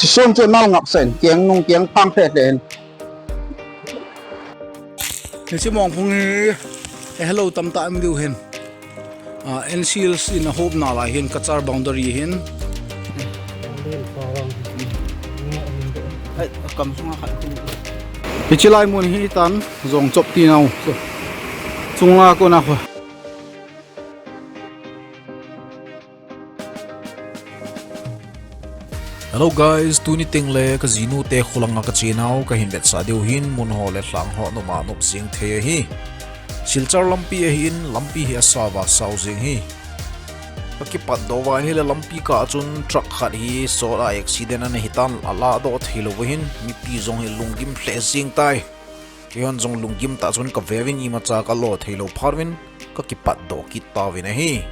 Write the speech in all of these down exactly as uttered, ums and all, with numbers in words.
Sun chu nal ngap sen, kiang nung kiang phang phe phe hin. Hiche mong phung hi, eh, hello tam ta em diu hin. Ah, N C L C in a hop na lai hin, Cachar boundary hin. Ai, kam sunga khat. Hiche lai mun hi tan, jong chop ti nau. Chunga kona kho. Hello guys, tuni tengle ka jinu te kholanga ka chenau ka hin vetsah diu hin mun ho le lhang ho noma nop jing thei ahi. Silchar lampi ahin lampi hi asava sao jing hi. Ka kipat doh uva hile lampi kah chun truck khat hi sot a accident ana hitan ala doh thei lou hin mipi jong hi lunggim lheh jing tai. Keihon jong lunggim tah chun ka veuvin imacha ka lo thei lou phat uvin ka kipat doh kit tauvin ahi.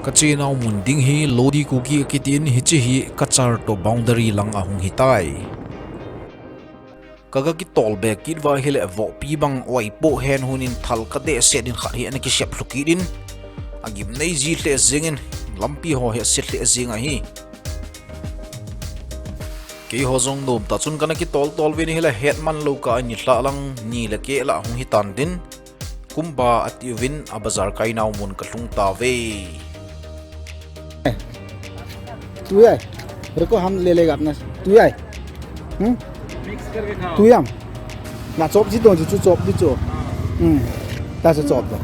Ka chenau mun ding hi Lodi Kuki akitin hiche hi Cachar to boundary lang ahung hitai. Ka ga kitol be kit uva hile vohpi bang oi po hen hun in thal ka deh set in khat hi ana kisep lhu kit in agim nei ji lheh jing in lampi ho hi ase lheh jing ahi. Keiho jong nom tah chun kana kitol tol uvin hile het man lou ka ani lha lang ni le keh lah hung hitan tin. Kumba ati uvin a bazar kainau mun ka lhung tauve. तू है? रुको, हम ले लेगा अपना। तू है? हम्म? तू है हम? ना चॉप जी दो, जी चॉप दी चॉप। हम्म। ता से चॉप दो।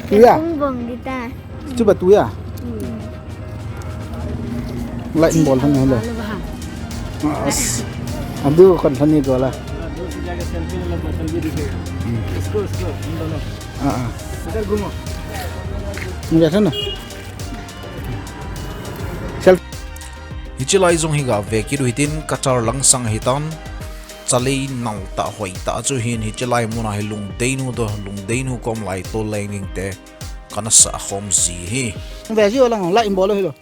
तू है? Kung bong di ta. Chu ba tu ya? Hmm. Light bol han halo. As. Adu kon thani gola. दूर से जाके सेल्फी वाला बोतल भी दिखेगा। Hmm. इसको, इसको, इन दोनों। Ah, ah. इधर घूमो। Mujhe na. Self. Hiche lai jong hi ga ve kit u hitin Cachar lang sang hitan. Chalei nal tah hoi tah chu hin hiche lai muna hi Lungdeinu to, Lungdeinu kom lai to leng ding te. Kana sa khom ji hi. Ve ji lang la in bol lo hi lo.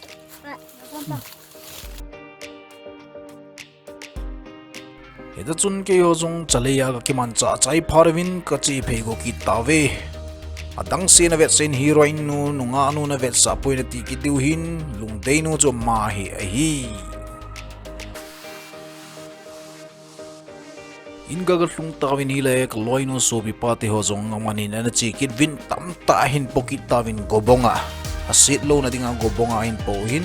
Hita chun keiho jong Chalei a ka kiman cha chai phat uvin ka che phei go kit tauve. Adang se na vetsah in heroine nu, nungah nu na vetsah poi nati kit diu hin, Lungdeinu chu ama hi ahi. In ka ga lhung tauvin hile, ka loinu sopi pa te ho jong amanin ana che kit uvin tamtah ahin po kit tauvin gobong a. Aset louna dinga gobong a ahin po u hin.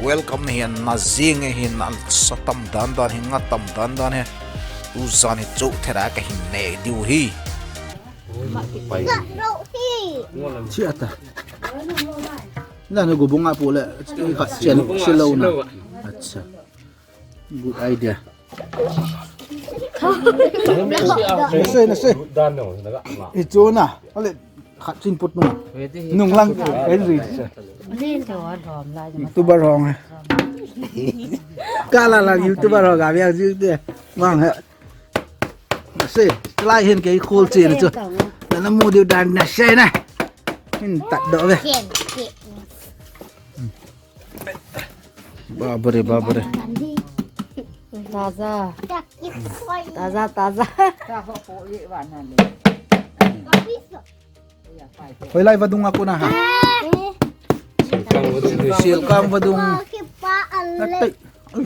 Welcome na hi ana jing e hin, an sa tam dan dan hi, nga tam dan dan hi. Tujan hi chou thera ka hin ne diu hi. Chi ata. Na na gobong a po le, ka chen se louna. Acha. Good idea. Nase, nase. Ichona. Ale, khat chin put nung. Nung lang ko, eh, ri. YouTuber hong, eh. Kala la YouTuber hong, gabi ang jute. Mang, eh. Nase, lai hin kei khol che na chu. Na na mu diu dan nase na. Hin tat doh ve. Babare, babare. Taza. Taza, taza. Hoilai vadung a kona ha. Silkang vadung. Atai,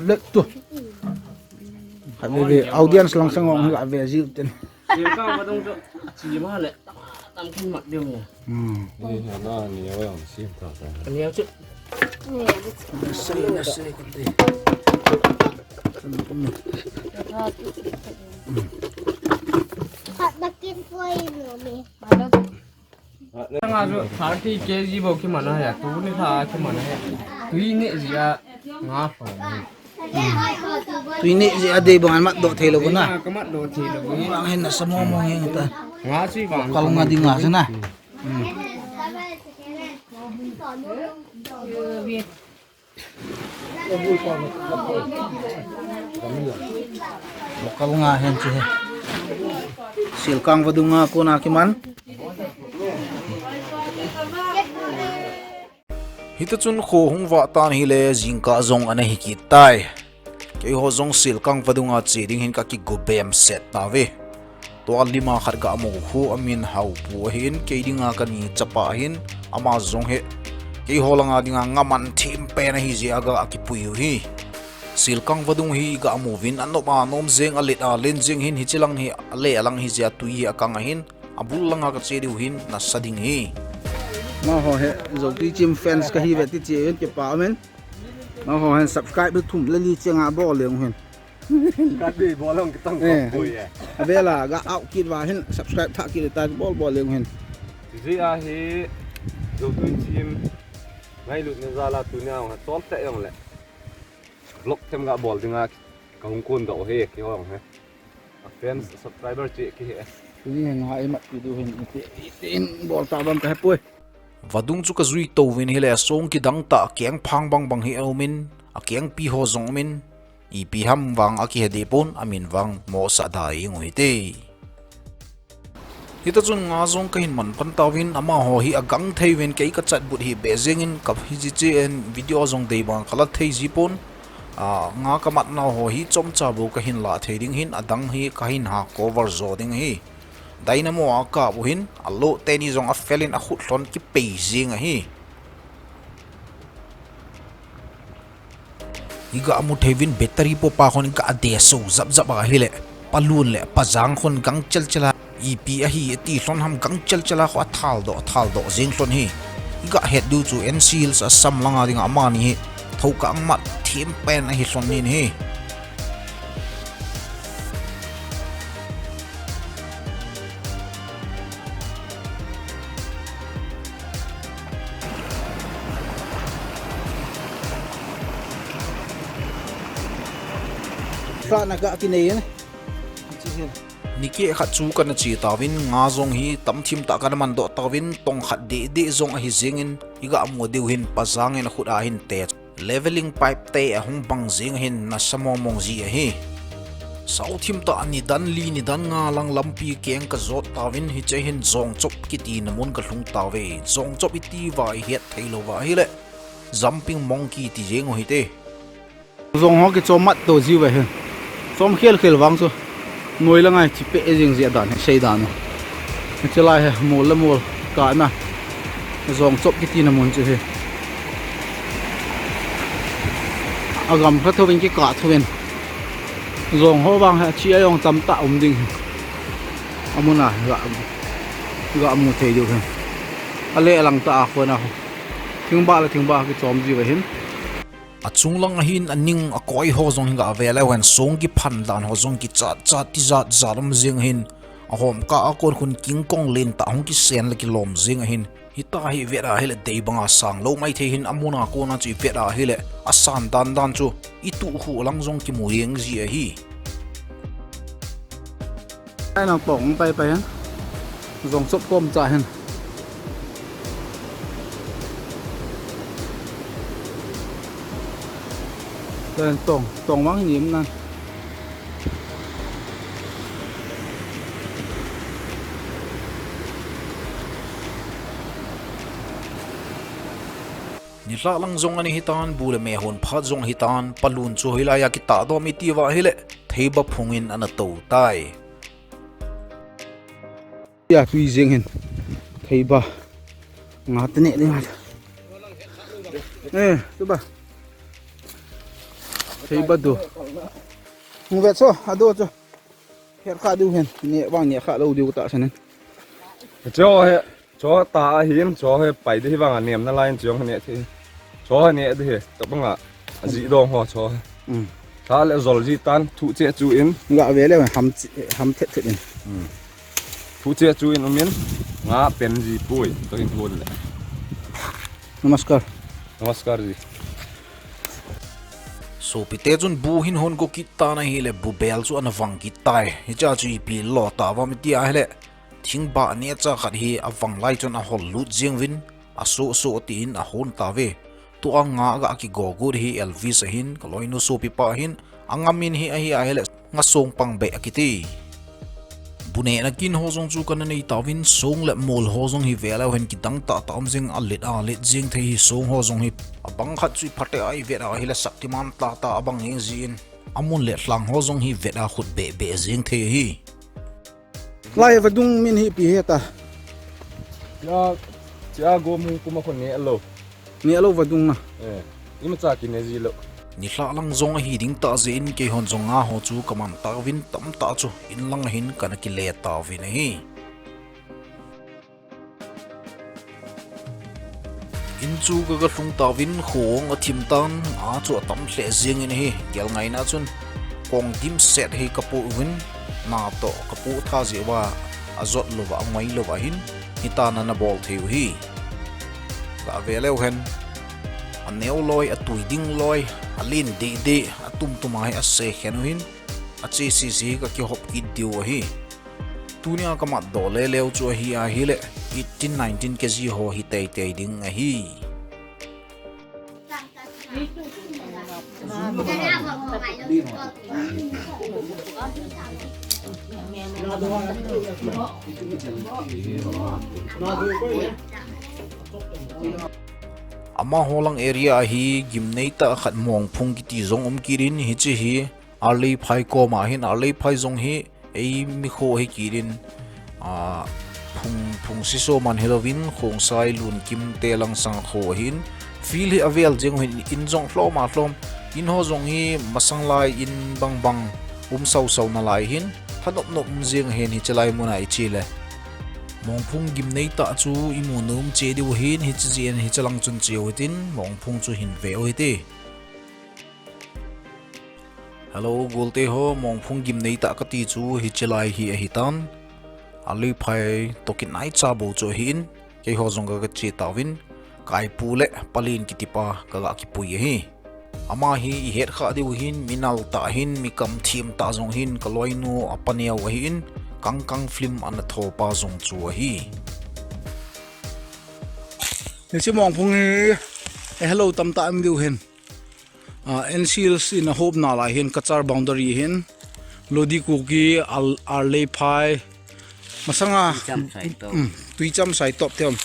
lek tu. Khat ve ve, audience lang sang ong la ve ji ten. Silkang vadung chu chi ma le. Tam kin mat diu. Hmm. Ni ha na ni wa yang sim ta ta. Ni chu. Nase, nase, kati. Khat na kin poi no mi. Nga chu thirty K G bou kiman a ya, tuni tha kiman a ya. Tui neh jeh a nga pha. Tui neh jeh a dei bang an mat doh thei lou na. Ka mat doh thei lou. Bang hin nasa mo mo hin ta. Nga si bang. Kal nga ding nga sa na. Hmm. Local nga hen chu hi. Silkang vadung a kona kiman. Hita chun kho hung vah tan hile jingkah jong ana hi kit tai. Keiho jong Silkang vadung a che ding hin ka kigo bem set tave. Tua lima khat ga mu khu amin Haupu ahin, kei dinga ka ni chapa ahin, ama jong hi keiho langa dinga nga man thim pen ahi jeh a ga kipui u hi. Silkang vadung hi ga mu vin, anom a nom jeng, alet a len jeng hin, hiche lang hi ale alang hi jeh a tui hi akang ahin, abul langa kache diu hin nasa ding hi. Amaho hi Zotuichim fans kahi ve ti che in kipa amen. Amaho hin subscribe thum le li chenga bol leng hin. Ka dei bol long kitang ko pui e. Avel a ga out kit va hin subscribe tha kit ta bol bol leng hin. Jeh a hi Zotuichim ngailutna jal a tunia hung ha chol te jong le vlog them ga bol dinga kahung kon doh hi kihong hi. A fans, subscriber che kihi e. Tuni hin ha imat pi diu hin iti, iti in bol ta bang kahe poi. Vadung chu kajui tou vin hile, song kidang tah, akeng phang bang bang hi aumin, akengpi ho jong umin, ipi ham vang akihe deh pon, amin vang mosa da ingu hite. Hita chun nga jong kahin man pan tauvin, amaho hi agang thei uvin, kei kachat but hi beh jengin, kahi ji che in video jong dei bang kala thei ji pon. A, nga kamat nau ho hi chomcha bou kahin la thei ding hin, adang hi kahin ha cover jo ding hi. Dynamo a kap u hin, alo teni jong afel in akhut lhon kipei jeng ahi. Iga mu thei uvin battery popa khun iga de so jap jap ahile, palun le pajang khun gang chel chel a, ipi ahi ati lhon ham gang chel chel a kho athal doh, athal doh jeng lhon hi. Iga het diu chu N C Hills Assam langa dinga amani hi thokang mat them pen ahi lhon nin hi. Sa na ka kinei ne. Chi hin. Nikhat chu kana che tauvin, nga jong hi tamthim tah kana man doh tauvin, tong khat deh deh jong ahi jengin, iga mu diu hin pajang in akhut a hin te. Leveling pipe te ahung bang jeng hin nasa mong mong ji ahi. Sao thim tah nidan li nidan nga lang lampi keng kajot tauvin hiche hin Jongchop kiti na mun kalhung tauve. Jongchop iti uva ihet thei lou uva ahile, jumping monkey ti jeng u hite. Jong ho kichom mat to ji uve hin. Chom khel khel vang chu. Noi la ngai chi pe e jing ji adan hi sei dan u. Hiche lai hi mol le mol kana Jongchop kiti na mun chu hi. Agam kha thouvin kikah thouvin. Jong ho vang hi chi a jong cham tah um ding hi. Amun a ga, ga mu thei diu hi. Ale alang tah a khona. Thingbah le thingbah kichom ji uve hin. Achung lang ahin aning akoi ho jong hi ga ve leu hen, song kiphan dan ho jong kichat chat tijat jat um jeng ahin, ahom kah a kon khun kingkong len tah hung kisen le kilom jeng ahin, hita hi vet ahile dei banga sang lou mai thei hin, amun a kona chu ivet ahile asan dan dan chu ituh khu lang jong kimu jeng ji ahi. Ai nang pong pai pai hen. Jongchop kom cha hen. Ten tong, tong vang nim nan. Nilhah lang jong ani hitan, bu le me hon phat jong hitan, palun chu hilai a kitah dom iti uva ahile. Theiba phungin ana tou tai. Ya, tui jeng hin. Theiba. Nga te ne ding a. Eh, tu ba. Theiba du. Hung vet so, ado chu. Her kha diu hin. Ne vang ne kha lou diu ta sanin. Cho he. Cho ta ahin, cho hi pai di hi vang a nem nalai in chong hi ne thi. Cho hi ne di hi, tabang a, aji dong ho cho hi. Mm. Tha le jol ji tan, thu che chu in. Ga ve le ham che, ham thet thet in. Mm. Thu che chu in umin, nga pen ji pui, to in hon le. Namaskar. Namaskar ji. Sopite chun bu hin hon go kit tan ahile bu bel chu ana vang kit tai. Hicha chu ipi lo ta uvam iti ahile. Thingbah neocha khat hi avang lai chun ahol lut jeng uvin, asoh soh tin ahon tauve. Tua nga ga kigo got hi Elvis ahin, kaloinu sopipa ahin, angam in hi ahi ahile, nga song pang beh akiti. Bu nehna kin ho jong chu kana nei tauvin, song le mol ho jong hi ve leu hen kidang tah tah um jeng, alet alet jeng thei hi song ho jong hi. Abang khat chu iphate a ivet ahile Shaktiman tah tah abang jeng jin, amun le lhang ho jong hi vet a khut beh beh jeng thei hi. Lai vadung min hi ipi heta. Chia, chia go mu kuma ko ne lo. Ne lo vadung na. Eh, imacha kine ji lo. Nilhah lang jong ahi ding tah jeh in keihon jong nga ho chu kaman tauvin tamtah chu inlang ahin kana kile tauvin ahi. In chu ka, kalhung tauvin khong athim tan, a chu atam lheh jengin ahi. Kelngaina chun kong dimset hi kapoh uvin, na toh kapoh tha jeh uva ajot louva, angoi louva hin, hitia ana bol thei u ahi. Gave leu hen, aneo loi, atui ding loi, alen dehdeh, atumtum a hi ase khen u hin, ache sese hi kakihop kit diu ahi. Tunia kamatdoh leleu chu ahi ahile, eighteen, nineteen kg ho hi teitei ding ahi. Amaho lang area a hi gimnei tah khat Mongphung kiti jong um kit in, hiche hi Arleiphai koma hin, Arleiphai jong hi eimi kho hi kit in, a, Phung, Phungsiso man hilouvin, Khongsai, Lunkim te lang sanga kho ahin, field hi avel jeng u hin, in jong lhom a lhom, in ho jong hi masang lai in bangbang um sausau nalai hin, thanop nop um jeng ahin, hiche lai muna iche le Mongphung gimnei tah chu imu nom cheh diu ahin, hiche jeh in hiche lang chun cheu hitin, Mongphung chu hin ve u hite. Hello, golte ho, Mongphung gimnei tah kati chu hiche lai hi ahitan. Arleiphai toh kinaicha bou chu ahin, keiho jong ka, kache tauvin, kaipu le Palen kitipa kaga kipui ahi. Ama hi ihet kha diu hin, mi nal tah ahin, mi kamthim tah jong ahin, kaloinu apa neo ahin, Kangkang film ana thopa jong chu ahi. Hiche Mongphung hi, eh, hello tamtah um diu hin. Ah, N C Hills in ahop nalai hin, Cachar boundary hin, Lodi Kuki, Al-, Arleiphai, masanga, Tuicham Saitop. Um, Tuicham Saitop te um.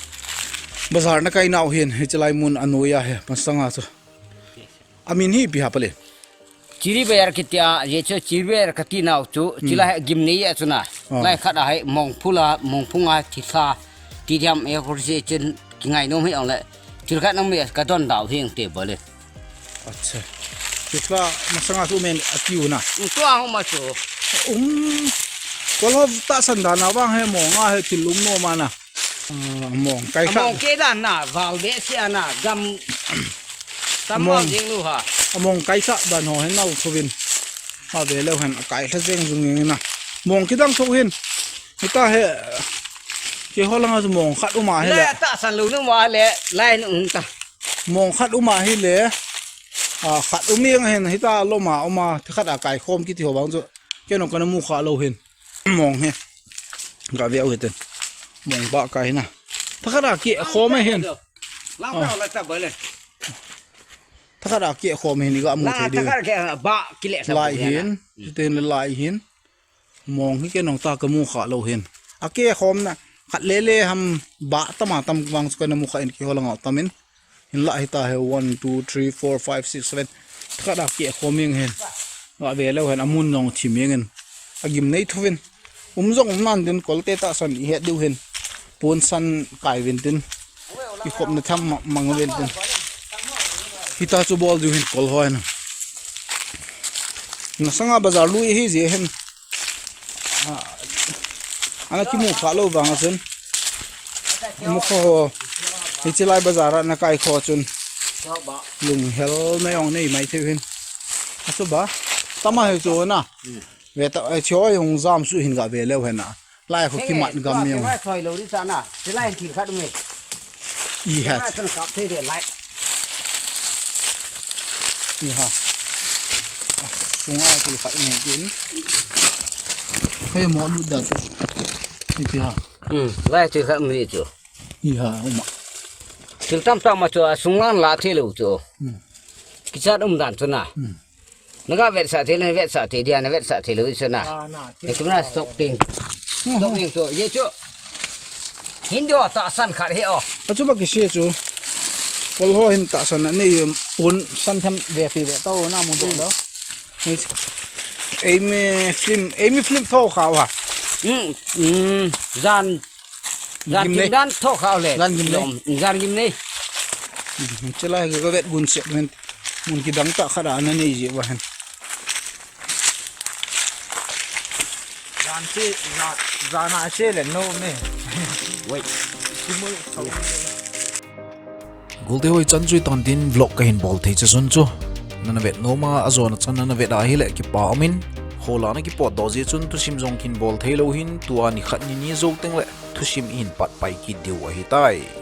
Bazar nakai nau hin, hiche lai mun anoiya hi, masanga chu. Amin hi ipi ham Palen? Chiri Bazar kitia, hiche Chiri Bazar kati nau chu, chilai hi gimnei a chu na. Ah. Lai khat a hi, Mongphung a, Mongphung a, thilha, ti diam, e, kursi chen, kingai nom hi ang le. Thil khat nang mi kadon dau hi ang te bole. Acha. Chutla masanga chu men atiu na. Um, tua hung ma chu. Um. Kol ho tahsan dan a vang hi mong a hi thil um nom a na. Ah, mong kai sa. Mong ke dan na, val be sia na, gam. Tam mong jing lu ha. Mong kai sa dan ho hin nau thuvin. Ha ve leu hen akai lha jeng jung ing na. Mong kidang tho hin. Hita hi. Keiho langa chu mong khat um a hi le. Lai tahsan lou nom a le, lai nu hung ta. Mong khat um a hi le, a, khat um jeng hin, hita lom a um a, thakhat a kai khom kiti ho vang chu. Kei nong kana mu kha lou hin. Mong hi. Gave u hite. Mong ba kai na. Thakhat a keh khom hin. Lang ka la ta ba le. Thakhat a keh khom hin iga mu thei diu. Thakhat keh ba kile sa lai hin. Chuteng le lai hin. Mong hi kei nong ta kamu kha lou hin. Akeh khomna khat lele ham ba tam a tam vang chu kana mu kha in keiho langa tam in. Hinlah hita hi one, two, three, four, five, six, seven. Thakhat a keh khom jeng hin. Gave leu hen amun jong thim jeng in. Agimnei tho vin. Um jong um nan din kolte tahsan ihet diu hin. Pon san kai vin tin. Ikhopna tham ma-, mang vin tin. Hita chu bol diu hin kol ho hin. Nasanga bazar lui hi jeh hin. Ah, ana kimu kha lou vang a chun. Mu kho ho. Hiche lai bazar a nakai kho chun. Lunghel na jong nei mai thei hin. Achu ba. Tama hi chu na. Ve ta, eh, choi hung jam su hin gave leu hen a. Lai kho kimat gam jeng. Choi lou di sa na. Chilai thil khat um e. I ha. Chilai chun kap thei de lai. I ha. Sunga thil khat um e kin. Hei mo lut da. Ipi ha. Hmm, lai thil khat um e chu. I ha, um a. Thil tamtah ma chu asung lang la thei lou chu. Hmm. Kichat um dan chu na. Hmm. Naga vetsah thei le, vetsah thei dia, na vetsah thei lou chu na. Ah, na, thei. Hichu na stock ting. Hmm. Stock ting chu, ye chu. Hin dio tahsan khat hi o. Achu ba kisi chu. Kol ho hin tahsan na nei pon san tham ve pi ve tao na mu do lo. Eimi film, eimi film tho kha wa. Hmm, hmm, jan Jan gimnei. Kim dan tho kha le. Jan gimnei. Jan gimnei. Hmm, chilai ka vet gun sek men. Mun kidang tah khat a na nei jeh uva hin. Jan che, jan, jan a che le nom e. Wait. Simul. Golte ho, hichan chu hitan tin vlog kahin bol thei chun chu nana vet nom a, ajona chan nana vet a ahile kipa umin. Hol a na kipotdoh jeh chun thusim jong kahin bol thei lou hin, tua nikhat nini jou tengle thusim ihin pat pai kit diu ahitai.